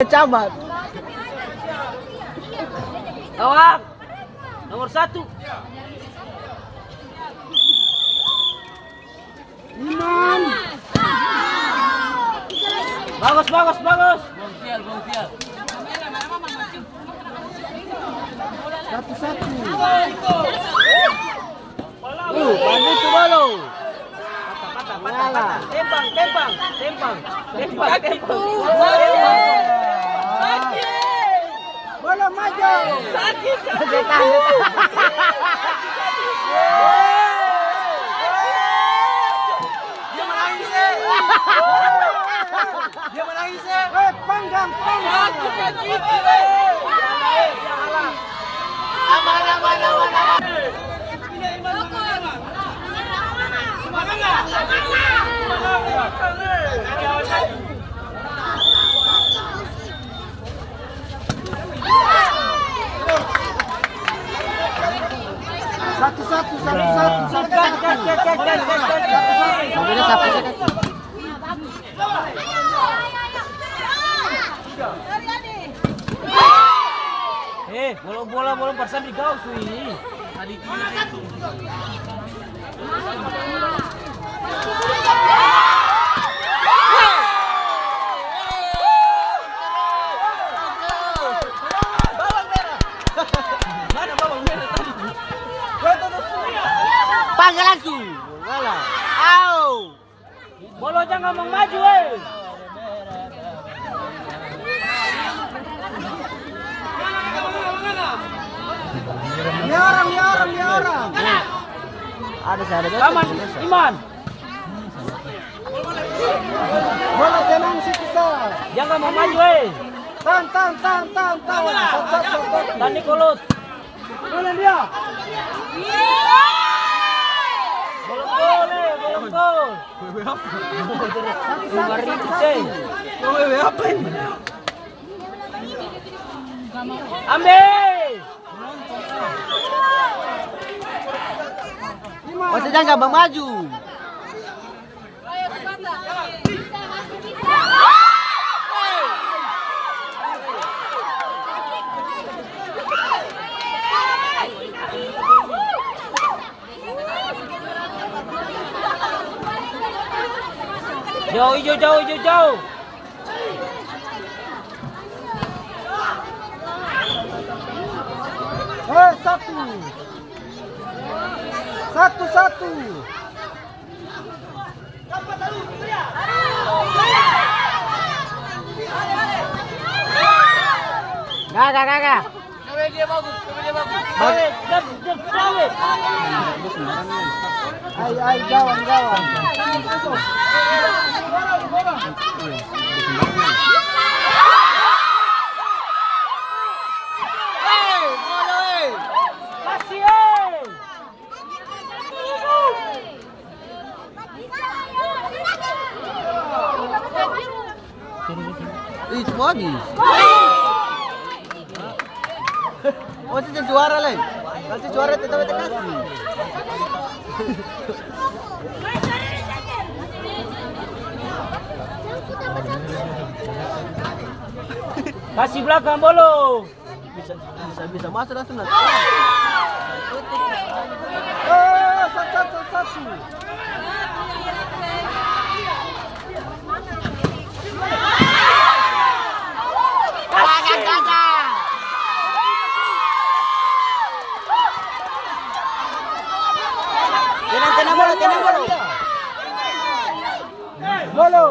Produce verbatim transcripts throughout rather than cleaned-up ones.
Camat. Gawang. Nomor satu. Imam. Bagus, bagus, bagus. Gong sial, gong sial. Satu-satu. Uh, pandai tu balo. Patah, patah, patah, patah. Tembang, tembang, tembang. Tembang, tembang. Sakit. Bolo maju. Sakit, sakit. Dia tahan, dia tahan. Dia menangis, eh. Dia menangis, eh. Eh, panggang, panggang. Sakit, sakit, eh. Aman, aman, aman, aman. Satu-satu, satu-satu, satu-satu. Eh, bola, bola, bola, pasang di gawang, Sui. Panggal langsung. Bola. Au. Bolo jang gampang maju, eh. Dia orang, dia orang, dia orang. Ada sih, ada. Aman, Iman. Bolo tenang situ sa. Jang gampang maju, eh. Tan, tan, tan, tan, tan. Sat, sat, sat, sat. Tani kolot. Boleh dia. Bolong gol, eh, bolong gol. Wewe apa? Lima ribu, eh. Wewe apa ini? Ambe. Masih jangan maju. Jauh, ijo, jauh, ijo, jauh. Eh, satu. Satu, satu. Gaga, gaga. Gawe dia bagus, gawe dia bagus. Gawe, jam, jam, gawe. Ai, ai, gawang, gawang. Hei, bola, hei. Kasih, hei. Ih, itu bagus. Oh, itu suara, Leng. Kasih suara, tetap, tetap kasih. Kasih belakang, Bolo. Bisa, bisa, bisa masuk langsung nanti. Eh, satu, satu, satu. Tenang, tenang, Bolo, tenang, Bolo. Bolo.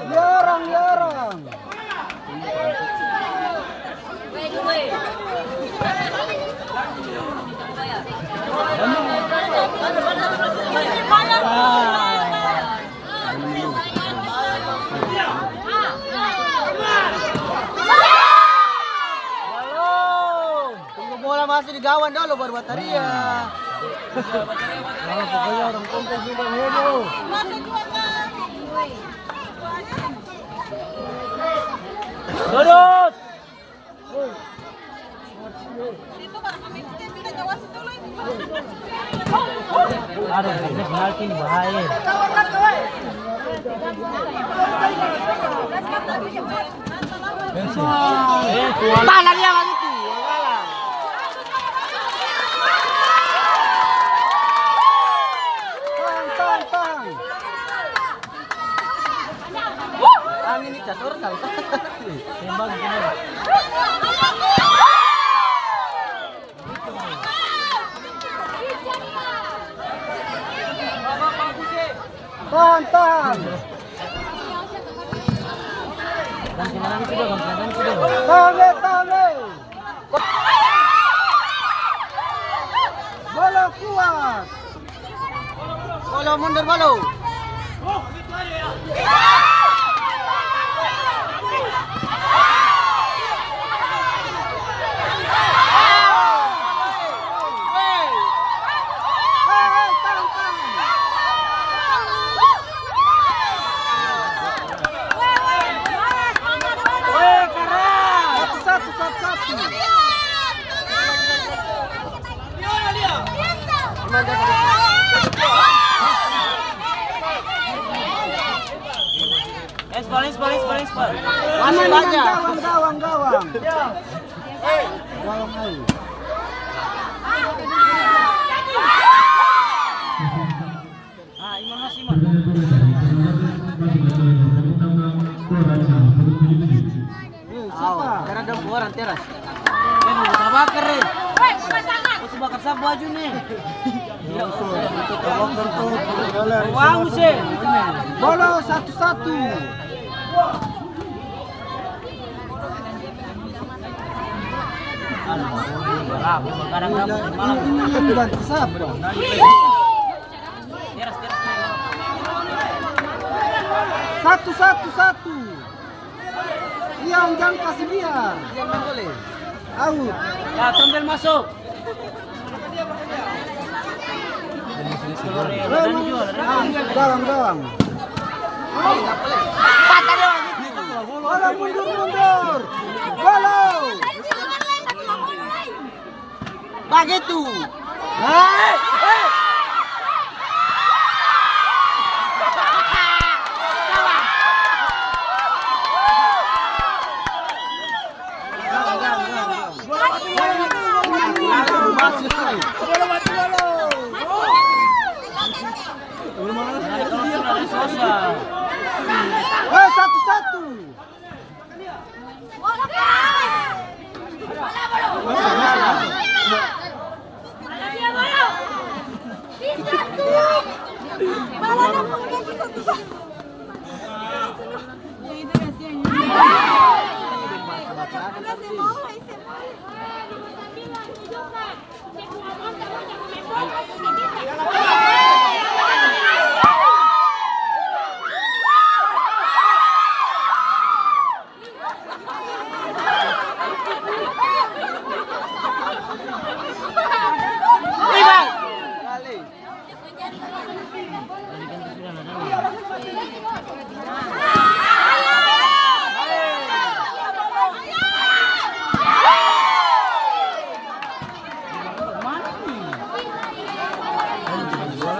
Lia orang, lia orang. Tunggu bola masuk di gawang dolo, baru bataria. Nah, pokoknya orang kompleks juga heboh. Dodot! Aduh, ini penalti ini bahaya. Tahan dia bagitu. Tahan, tahan, tahan. Tahan ini, cas orang salah. Tembak, tembak. Tahan, tahan. Tahan, le, tahan, le. Bolo kuat. Bolo mundur, bolo. Satu, satu, satu, satu. Espal, espal, espal, espal. Masih banyak. Gawang, gawang, gawang. Gawang air. Ah, Iman, mas, Iman. Eh, siapa? Teras dong, orang teras. Eh, mau tabakar, eh. Mau su bakar sa baju, nih. Bolo satu-satu. Ini, ini, ini bantu siapa? Satu, satu, satu. Yang jang kasi liar. Out. Ya, tombel masuk. Gawang, gawang. Bola mundur, mundur. Bola. Bagitu. Hei, hei. Hei, satu-satu.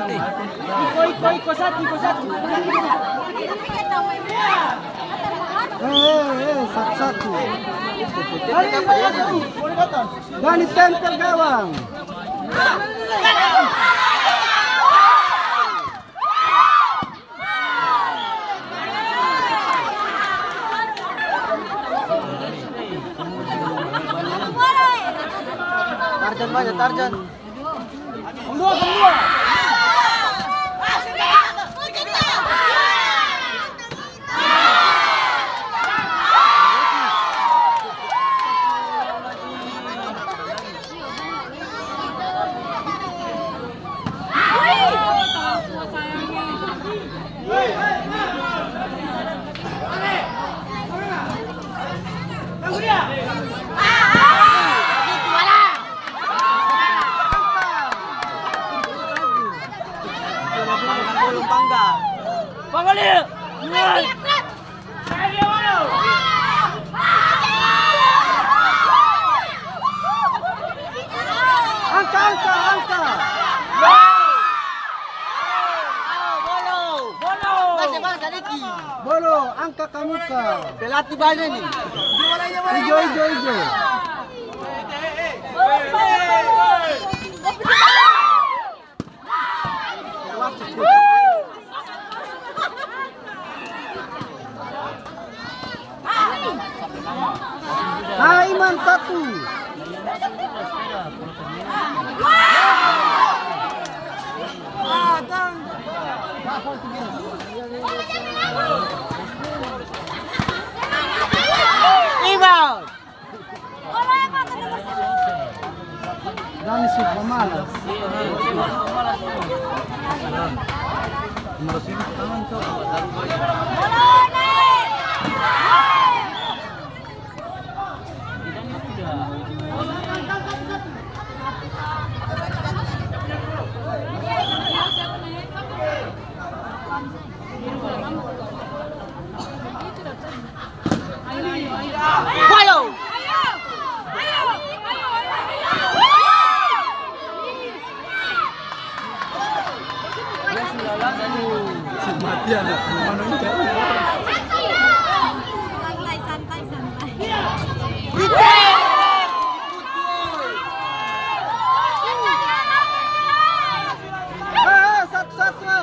Iko, iko, iko, satu, iko, satu. Eh, eh, eh, satu-satu. Dani tempel gawang. Tarjan banya, Tarjan. Angka, angka, angka. Bolo, angka kamuka. Pelatih banya ni. Ijo, ijo, ijo. Hai, man satu. Rebound. Dani su pamalas. Golo! Santai, santai, santai. Eh, satu-satu.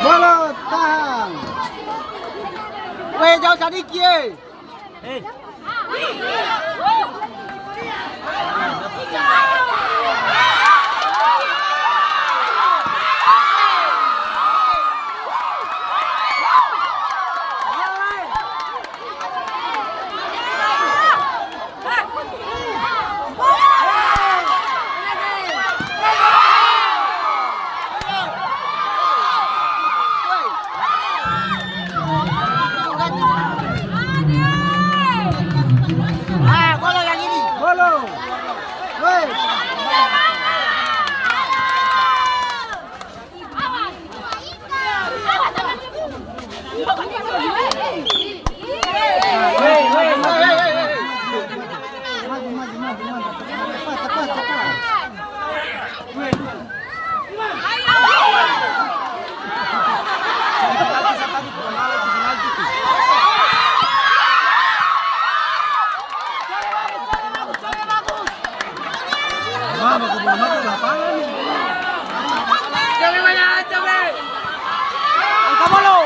Bolo, tahang. Weh, jauh sadiki, eh. Ah, golo yang ini. Golo. Weh. Mama, aku belum mati, lapangan nih. Coba banyak, coba. Angka bolo.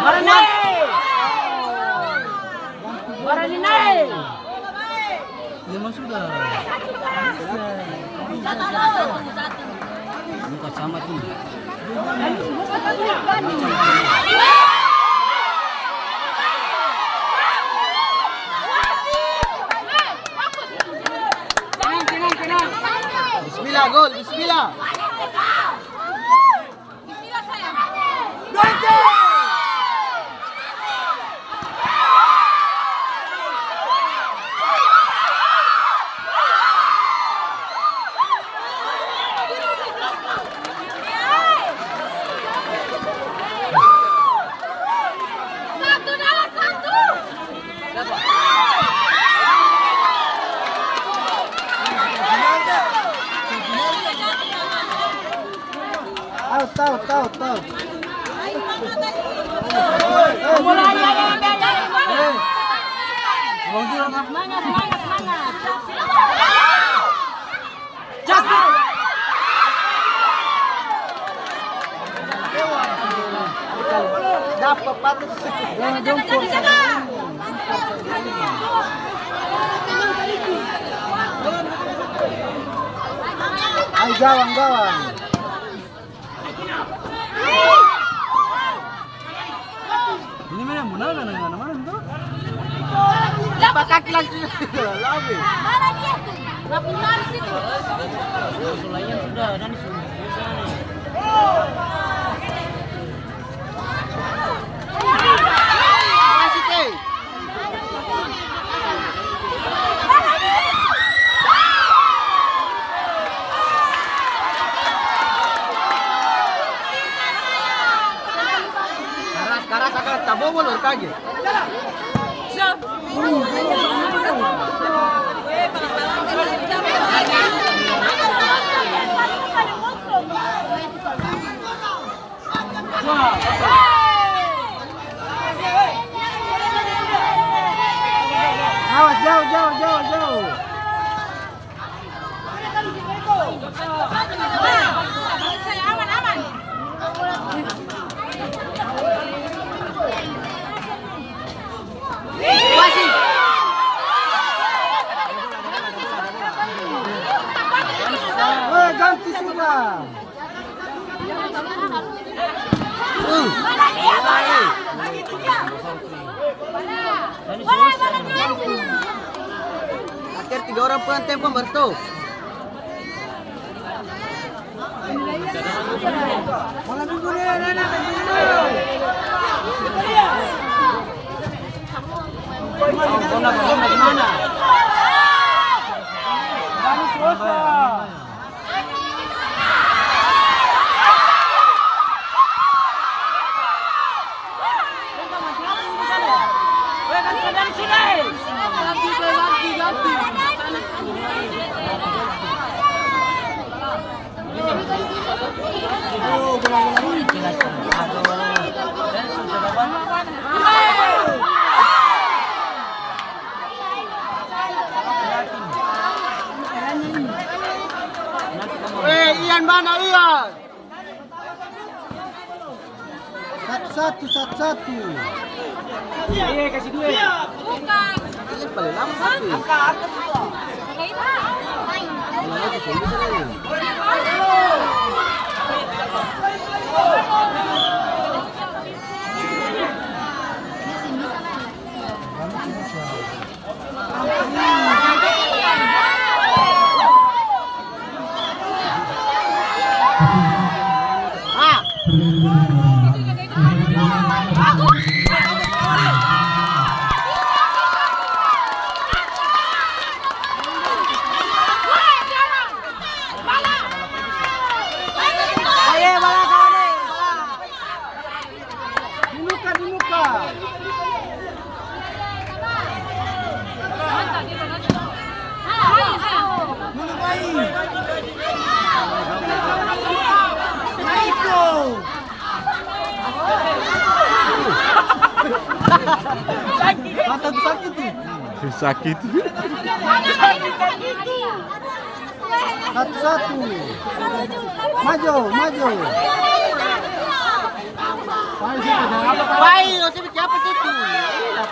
Barani nae. Barani nae. Memang sudah. Bisa. Bisa, bisa, bisa. Muka sama tuh. Bismillah, gol, bismillah. Out, out, out, out. Semangat, semangat, semangat. Dapa patut. Ai gawang, gawang. Mana, mana, mana, mana, tuh? Empat kaki langsung. Lari. Mana dia tuh? Langsung lari situ. Sudah, dan sudah. Wasit, eh. Karas, karas, akang tabobol baru kage. Awas, jauh, jauh, jauh, jauh. Weh, ganti sudah. Akhir tiga orang pulang tempo baru stop. Eh, Ian mana, Ian? Satu-satu, satu-satu. Iya, kasih dua. Bukan. Ini paling lama satu. Angka, angka semua. Paling lama satu, bisa kan? Dimuka, dimuka. Mana pai? Naiko. Mata tu sakit tu. Sakit. Satu-satu. Maju, maju. Pai, ose biking apa tuh?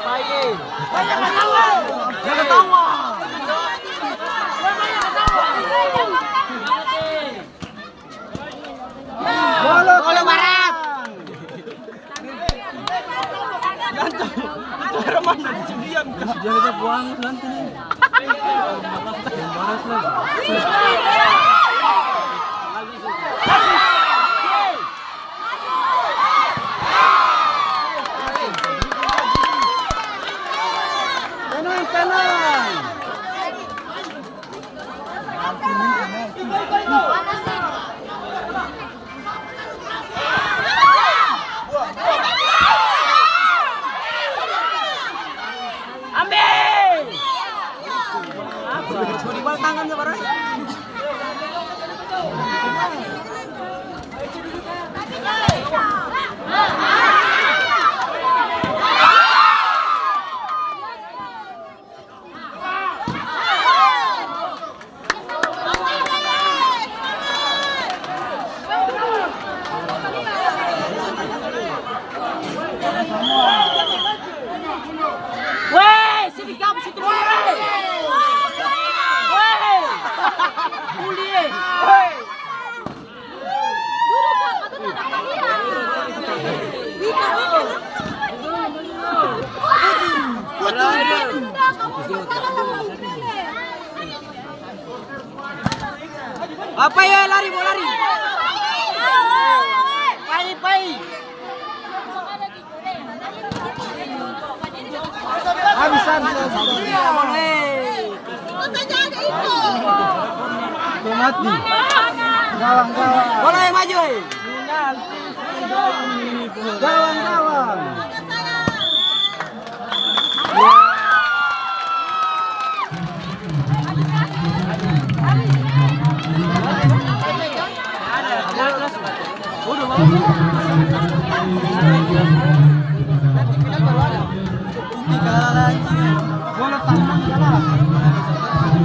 Pai, eh. Jangan ketawa. Bolo, bolo, barat. Sudah ada buang nanti nih. Baras lah. Tenang, tenang. Ambil! Mau dibal tangannya, barang. Weh, sini kamu situ, weh. Weh. Apa ya, lari, mau lari. Pai, pai. Habis, habis, habis. Tuh mati. Gawang, gawang. Bola yang maju, eh. Gawang, gawang.